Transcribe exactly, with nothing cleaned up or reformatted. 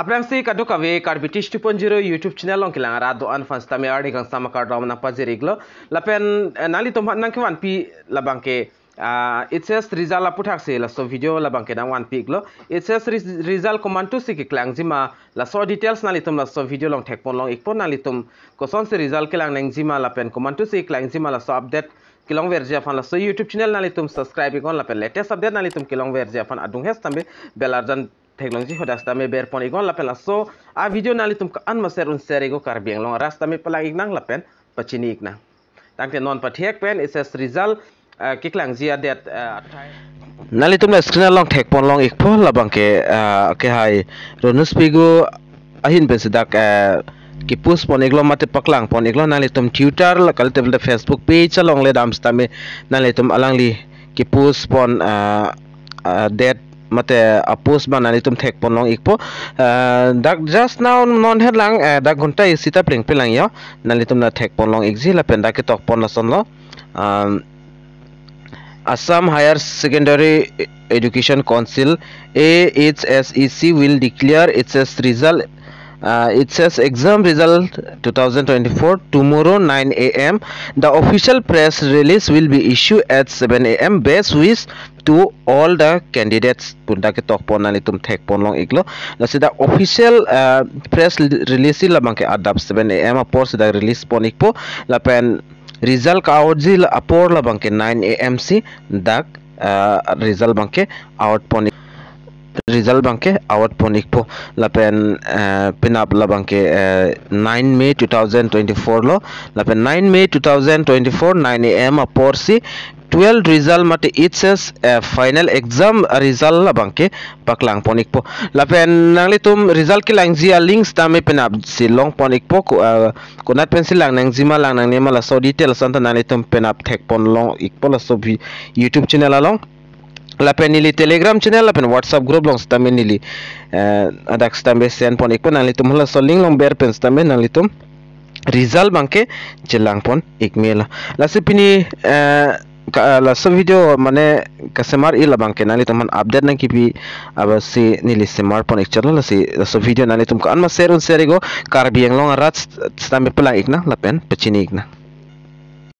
Aphrangsi kadokave Karbi Teach two point zero YouTube channel along kelang arat do-an aphan sitame arni kangsam akardom nangpajir-iklo. Lapen, eh, nanglitum aphan nangkevanpi labangke, ah, H S result aputhaksi laso video labangke nangvanpi-iklo. H S res-, result komantusi keklangjima, laso details nanglitum laso video along thekponlong-ikpo. Nanglitum kosonsi result kelang nangjima lapen komantusi keklangjima, laso update kelongverji aphan laso YouTube channel nanglitum subscribe-iknon lapen latest update nanglitum kelongverji aphan adung he sitame bell arjan theklongji hadak sitame berpon-iknon lapen laso a-video nanglitum ko-an ma share un share-iknon, Karbi Anglong arat sitame palang-iknang lapen pachini-iknang. Tangte non pathek pen H S result, eh, keklangji adet, eh, athai. Nanglitum la screen along thekponlong-ikpo labangke, eh, kehai Ronus Pegu ahin pensi dak, eh, kepost pon-iklo mate paklangpon-iklo. Nanglitum Twitter la kalite Facebook page along le dam sitame nanglitum alangli kepost pon, eh, eh, adet mate apost abang nanglitum thekponlong-ikpo. Eh, dak just now non herlang, eh, dak ghonta isi ta plengpleng lang yo. Nanglitum la thekponlong-ikji lapen dak ketokpon lasonlo. Um, Assam Higher Secondary Education Council, A H S E C, will declare H S result, uh, H S exam result two thousand twenty-four tomorrow nine A M. The official press release will be issued at seven A M. Best wish to all the candidates. Pu dak ketokpon nanglitum thekponlong-iklo. Lasi dak official, uh, press release si labangke adap seven A M aporsi dak release pon-ikpo. Lapen result ka-outji la apor labangke nine A M si dak, ah, result abangke out pon-ik, result abangke out pon-ikpo. Lapen, eh, penap labangke, eh, nine May two thousand twenty-four lo. Lapen nine May two thousand twenty-four nine A M aporsi twelve result mate H S, eh, final exam result labangke paklangpon-ikpo. Lapen nanglitum result kelangji a-link sitame penapsi longpon-ikpo. Ko, eh, konat pensi lang nangjima lang nangnema laso details anta nanglitum penap thekponlong-ikpo laso vi-, YouTube channel along. Lapen neli Telegram channel lapen WhatsApp group along sitame neli, eh, adak sitame send pon-ikpo. Nanglitum halaso link along ber pen sitame nanglitum result abangke chelangpon-ik mela. Lasi pini, eh, ka, laso video mane kasemar-i labangke nanglitum aphan update nangkepi abangsi neli semarpon-ik chotlo. Lasi laso video nanglitum ko-an ma share un share-iknon, Karbi Anglong arat sitame palang-iknang lapen pachini-iknang.